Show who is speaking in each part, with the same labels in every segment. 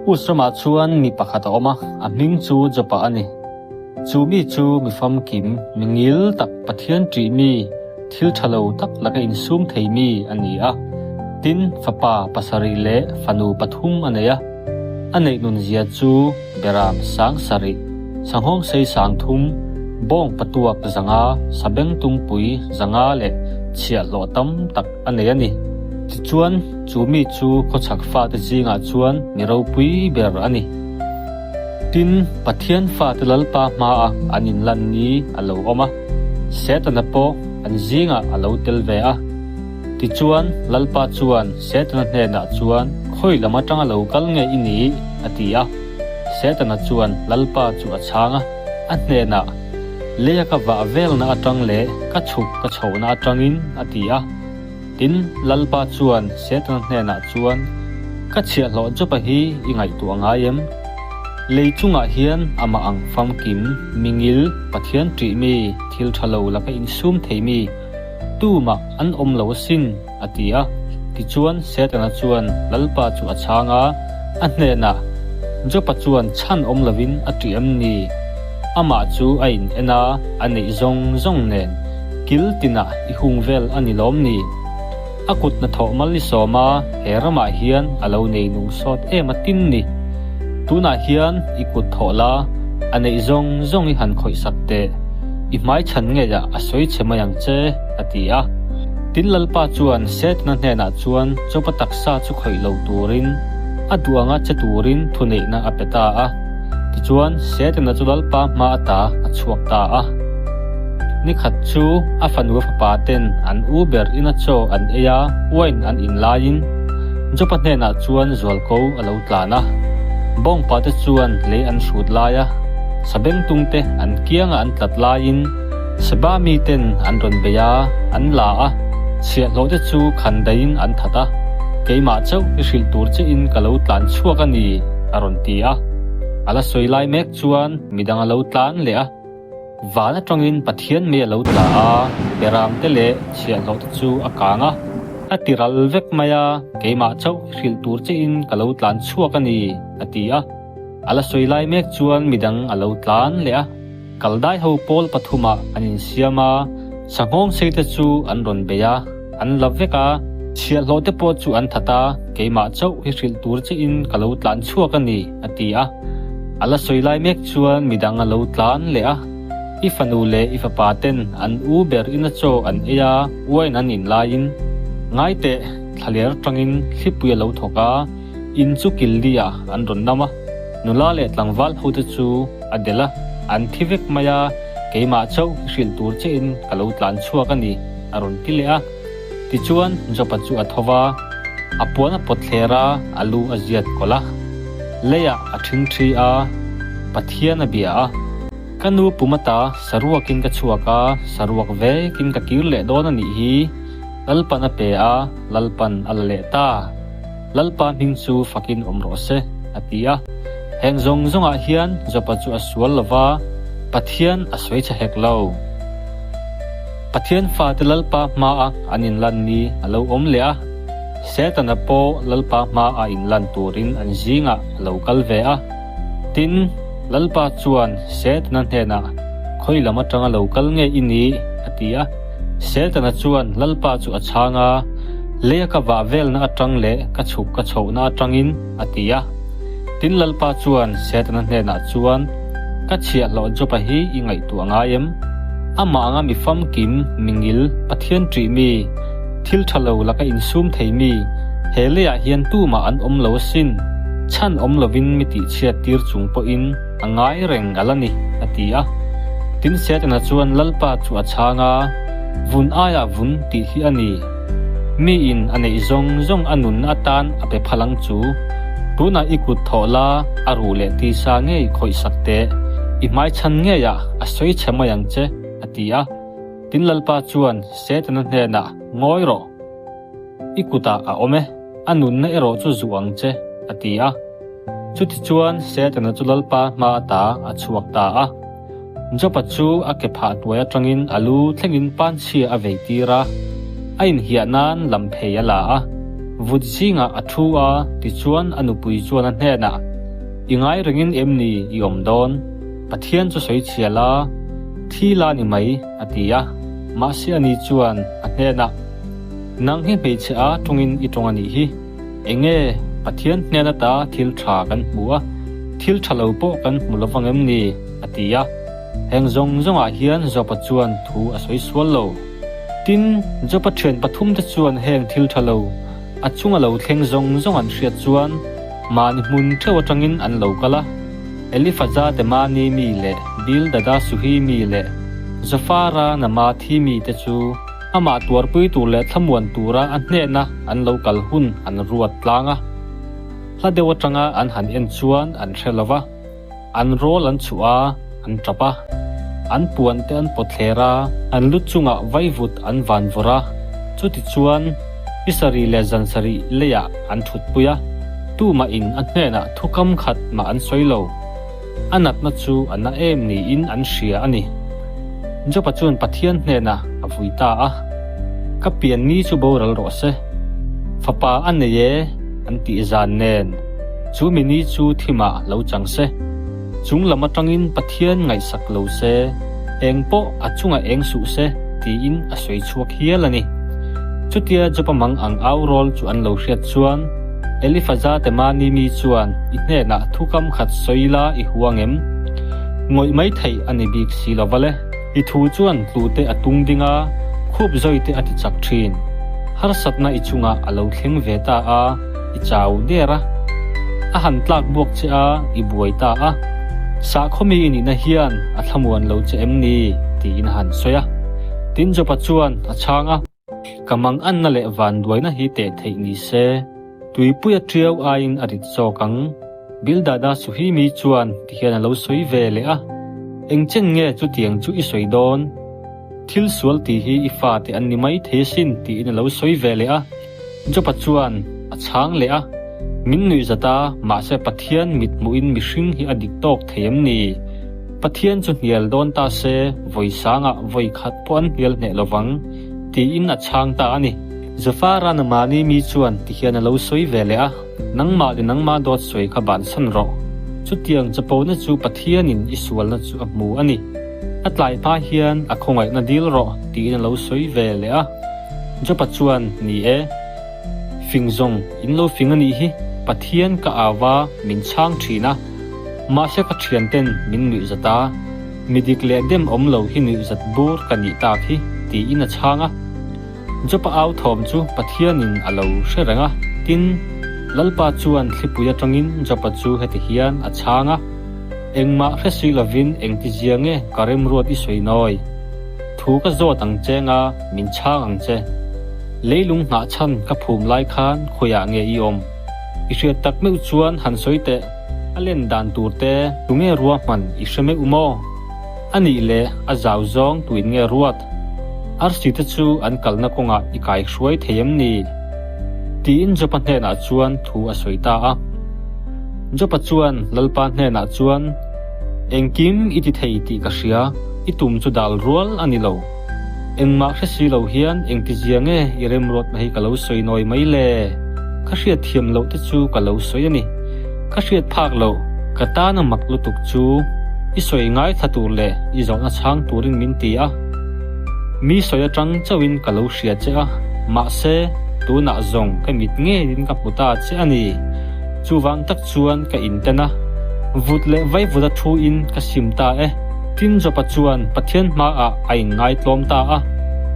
Speaker 1: Us ramah chuan mi pakhat a awm a, a hming chu Jopa a ni. Chu mi chu mi famkim, mi ngil tak, Pathian ṭih mi, thil ṭha lo tak laka insum thei mi a ni a. Tin, fapa pasarih leh fanu pathum a nei a. A neih nunzia chu Beram sangsarih, sanghawngsei sangthum, bawng patuak zanga, sabengtungpui zanga leh chhiahhlawh tam tak a nei a ni. Tichuan, chu mi chu khawchhak fate zingah chuan mi ropui ber a ni. Tin, Pathian fate Lalpa hmaa an inlan ni a lo awm a, Setana pawh an zingah a lo tel ve a. Tichuan, Lalpa chuan Setana hnenah chuan, Khawi lam atanga lo kal nge i nih? a ti a. Setana chuan Lalpa chu a chhang a, a hnenah, Leia ka vah velna atang leh ka chhuk ka chhohna atangin, a ti a. Tin, Lalpa chuan Setana hnenah chuan, Ka chhiahhlawh Joba hi i ngaihtuah ngai em? Lei chungah hian amah ang famkim, mingil, Pathian ṭih mi, thil ṭha lo laka insum thei mi, Tumah an awm lo asin, a ti a. Tichuan, Setana chuan Lalpa chu a chhang a, a hnenah, Jopa chuan chhan awm lovin a ṭih em ni? Amah chu a in en a, a neih zawng zawng nen kil tinah i hung vel a ni lawm ni? A kut hnathawh mal i sawm a, he ramah hian a lo nei nung sawt em a tin ni. Tunah hian i kut thawh la, a neih zawng zawng i han khawih sak teh. I hmai chhan ngeiah a sawi chhe mai ang che, a ti a. Tin Lalpa chuan Setana hnenah chuan Joba taksa chu khawih lo turin, a duh anga che turin thuneihna a pe ta a. Tichuan, Setana chu Lalpa hma ata a chhuak ta a. Ni khat chu a fanu a fapa ten an u ber ina chaw an ei a, wine an in laiin Jopa hnenah chuan zualko a lo tlan a. Bawngpa te chuan lei an hrut lai a, sabengtung te an kianga an tlat laiin Seba miten an rawn bei a, an la a, chhiahhlawh te chu khan daihin an that a, keimah chauh i hrilh tur chein ka lo tlan chhuak a ni, a rawn ti a. A la sawi lai mek chuan midang a lo tlan leh a. Van atangin Pathian mei a lo tla a, beramte leh chhiahhlawhte chu a kang a, a ti ral vek mai a, keimah chauh i hrilh tur chein ka lo tlan chhuak a ni, a ti a. A la sawi lai mek chuan midang a lo tlan leh a, kaldai ho pawl pathumah an insiam a, sanghawng seite chu an rawn bei a, an la vek a, chhiahhlawhte pawh chu an that a, keimah chauh i hrilh tur chein ka lo tlan chhuak a ni, a ti a. A la sawi lai mek chuan midang a lo tlan leh a, I fanu leh i fapa ten an u ber ina chaw an ei a, wine an in laiin, Ngai teh, thlaler atangin thlipui a lo thawk a, in chu kil li ah an rawn nam a, nula leh tlangval ho te chu a delh a, an thi vek mai a, keimah chauh i hrilh tur chein ka lo tlan chhuak a ni, a rawn ti leh a. Tichuan, Jopa chu a tho va, a puan a pawt thler a, a lu a ziat kawlh a. Leiah a ṭhingṭhi a, Pathian a bia a. Ka nu pum ata saruakin ka chhuak a, saruak vekin ka kir leh dawn a nih hi. Lalpan a pe a, Lalpan a la leh ta. Lalpa hming chu fakin awm rawh se, a ti a. Heng zawng zawngah hian Jopa chu a sual lo va, Pathian a sawi chhe hek lo. Pathian fate Lalpa hmaa an inlan ni a lo awm leh a, Setana pawh Lalpa hmaa inlan turin an zingah a lo kal ve a. Tin, Lalpa chuan Setana hnenah, Khawi lam atanga lo kal nge i nih? a ti a. Setana chuan Lalpa chu a chhang a, Leia ka vah velna atang leh ka chhuk ka chhohna atangin, a ti a. Tin, Lalpa chuan Setana hnenah chuan, Ka chhiahhlawh Joba hi i ngaihtuah ngai em? Amah anga mi famkim, mi ngil, Pathian ṭih mi, thil ṭha lo laka insum thei mi, he leiah hian tumah an awm lo asin, chhan awm lovin mi tihchhiat tir chung pawhin a ngai reng a la ni, a ti a. Tin, Setana chuan Lalpa chu a chhang a, Vun aiah vun tih hi a ni. Miin a neih zawng zawng a nunna atan a pe phal ang chu. Tunah i kut thawh la, a ruh leh tisa ngei khawih sak teh. I hmaichhan ngeiah a sawi chhe mai ang che, a ti a. Tin Lalpa chuan Setana hnenah, Ngawi rawh. I kutah a awm e, a nunna erawh chu zuh ang che, a ti a. Chutichuan Setana chu Lalpa hma ata a chhuak ta a. Jopa chu a ke phah hnuai atangin a lu thlengin panchhia a vei tir a, a inhiah nan lam phei a la a. Vut zingah a thu a, tichuan a nupui chuan a hnenah. I ngai rengin em ni i awm dawn? Pathian chu sawi chhia la, thi la ni mai, a ti a. Mahse ani chuan a hnenah, Nang hi hmeichhe a tawngin i tawng a nih hi. Enge Pathian hnen ata thil tha kan hmu a, thil tha lo pawh kan hmu lo vang em ni? a ti a. Heng zawng zawngah hian Jopa chuan thu a sawi sual lo. Tin, Jopa thian pathumte chuan heng thil tha lo, a chunga lo thleng zawng zawng an hriat chuan mahni hmun theuh atangin an lo kal a. Elifaza Temani mi leh Bildada Suhi mi leh Zofara Namathi mite chu amah tuarpui tur leh thlamuan tura a hnehna an lo kal hun an ruat tlang a. Hla deuh atanga an han en chuan an hre lo va. An rawl an chhuah a, an tap a. An puan te an pawt thler a, an lu chungah vaivut an van vawrh a. Chutichuan, ni sarih leh zan sarih leiah an thutpui a, tumahin a hnenah thukam khat mah an sawi lo. A natna chu a na em niin an hria a ni. Joba chuan Pathian hnenah a vui ta a, Ka pian ni chu boral rawh se. Fapa a nei e, an tih zan nen. Chu mi ni chu thimah lo chang se. Chung lam atangin Pathian ngaihsak lo se, eng pawh a chungah eng suh se, tiin a sawi chhuak hial a ni. Chutia Joba mang ang au rawl chu an lo hriat chuan, Elifaza Temani mi chuan i hnenah thukam khat sawi la i huang em? Ngawih mai theih a ni bik si lo va le. I thu chuan tlute a tung ding a, khup zawite a ti chak thin. Harsatna i chungah a lo thleng ve ta a. I chau der a, a han tlak buak che a, i buai ta a. Sahkhawmi i nihna hian a thlamuan lo che em ni? tiin a han sawi a. Tin Jopa chuan a chhang a, Ka manganna leh vanduaina hi teh theih ni se, tuipuia tiau aiin a rit zawk ang. Bildada Suhimi chuan tihian a lo sawi ve leh a, Engchen nge chutiang chu i sawi dawn? Thil sual tih hi i fate an ni mai thei asin tiin a lo sawi ve leh a. Jopa chuan a chhang leh a, Min nuih zat a, mahse Pathian mit hmuhin mihring hi a dik tawk thei em ni? Pathian chu hnial dawn ta se, vawi sangah vawi khat pawh an hnial hneh lo vang, tiin a chhang ta a ni. Zofara namani mi chuan tihian a lo sawi ve leh a, Nangmah leh nangmah dawt sawi kha bansan rawh. Chutiang chapona chu Pathianin i sualna chu a hmu a ni. A tlai hma hian a khawngaihna dil rawh, tiin a lo sawi ve leh a. Jopa chuan, Ni e, fing zawng in lo fing a nih hi, Pathian ka au a, min chhang thin a, mahse ka thianten min nuihzat a, mi dik leh dem awm lo hi nuihzat bur ka nih tak hi, tiin a chhang a. Jopa au thawm chu Pathianin a lo hre reng a, tin, Lalpa chuan thlipui atangin Jopa chu heti hian a chhang a, Engmah hre si lovin engtizia nge ka remruat i sawi nawi? Thu ka zawt ang che nga min chhang ang che. Leilung nghah chhan ka phum lai khan khawiah nge i awm? I hriat tak meuh chuan han sawi teh, a len dan tur te tunge ruahman i hre meuh maw? A nih leh a zau zawng tuin nge ruat? Arsi te chu an kalna kawngah i kai hruai thei em ni? Tiin Jopa hnenah chuan thu a sawi ta a. Jopa chuan Lalpa hnenah chuan, Engkim i ti thei tih ka hria, i tum chu dal rual a ni lo. Engmah hre si lo hian engtizia nge i remruatna hi ka lo sawi nawi mai le? Ka hriat thiam loh te chu ka lo sawi a ni. Ka hriat phak loh, ka tana mak lutuk chu i sawi ngaithla tur leh i zawhna chhang turin min ti a. Mi sawi atang chauhin ka lo hria che a, mahse, tunah zawng ka mit ngeiin ka hmu ta che a ni. Chuvang tak chuan ka inten a, vut leh vaivut a thu in ka sim ta e. Tin Jopa chuan Pathian hmaah a inngaitlawm ta a.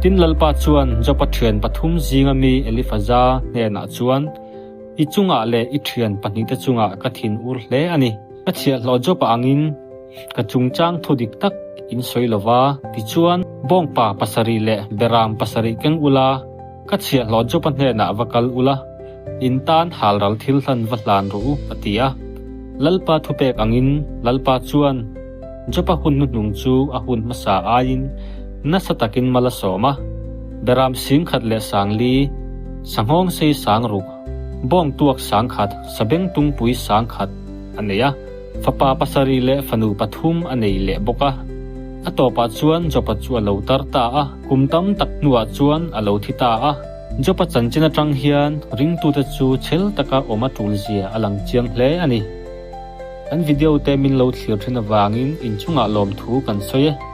Speaker 1: Tin Lalpa chuan Jopa thian pathum zinga mi Elifaza hnenah chuan, I chungah leh i thian pahnihte chungah ka thin ur hle a ni. Ka chhiahhlawh Jopa angin ka chungchang thu dik tak in sawi lo va. Tichuan, bawngpa pasarih leh beram pasarih keng ula, ka chhiahhlawh Jopa hnenah va kal ula, In tan halral thil hlan va hlan rawh u, a ti a. Lalpa thupek angin Lalpa chuan Jopa hun hnuhnung chu a hun hmasa aiin nasa takin mal a sawm a. Beram 10,000 leh 4000, sanghawng sei 6000, bawng tuak 10,000, sabeng tungpui 10,000 a nei a. Fapa pasarih leh fanu pathum a nei leh bawk a. A tawpah chuan Jopa chu a lo tar ta a, kum tam tak hnuah chuan a lo thi ta a. Jopa chanchin atang hian ringtute chu chhel taka awm a tul zia a lang chiang hle a ni. Kan video te min lo thlir thin avangin inchungah lawmthu kan sawi e.